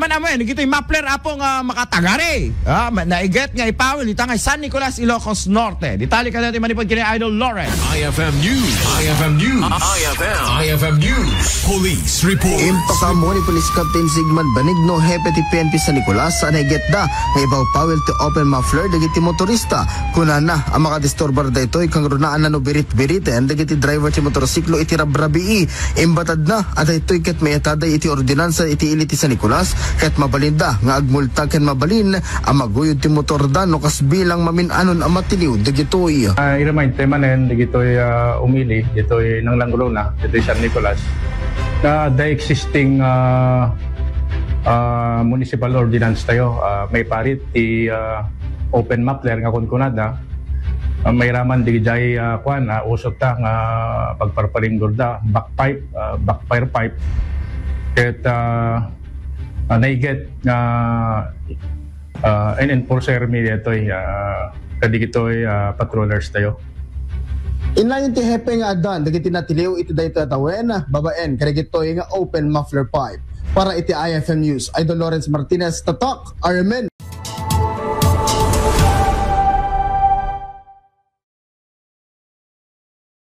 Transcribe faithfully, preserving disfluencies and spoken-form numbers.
man amin, dagitoy muffler, Apo, nga makatagari. Ah, ma-, naiget nga ipawil, ita nga San Nicolas, Ilocos Norte. Detalye kadagiti manipud ken Idol Lawrence. I F M News. I F M News. I F M. I F M News. Police report. Impakaammo ni Police Captain Sigmund Benigno, hepe ti P N P San Nicolas, a naigetda nga ipawpawil ti open muffler dagiti motorista. Kunana a makadisturbar daytoy, kangrunaanna no birit-biriten dagiti driver ti motorsiklo iti rabrabii. Imbatadna a daytoy ket maitada iti ordinansa iti ili ti San Nicolas, ket mabalinda nga agmulta ken mabalin a maguyod ti motorda no kas bilang mamin-anon a matiliw dagitoy. Ah, i-remind tayo manen, dagitoy, ah, umili, ditoy nanglanggulona, ditoy San Nicolas, na the existing, ah, ah, municipal ordinance tayo, ah, maiparit ti, ah, open muffler nga kunkunada, ah, mairaman di jay, ah, kuan, ah, usot ta nga pagparparinggor da, backpipe, ah, backfire pipe. Ket, ah, ah, naiget nga, ah, en-enforcer mi detoy, ah, kadigitoy, ah, patrollers tayo. Innayon ti hepe nga addan dagiti natiliw iti daytoy a tawen, babaen kadagitoy nga open muffler pipe. Para iti I F M News, Idol Lawrence Martinez, Tatak, R M N.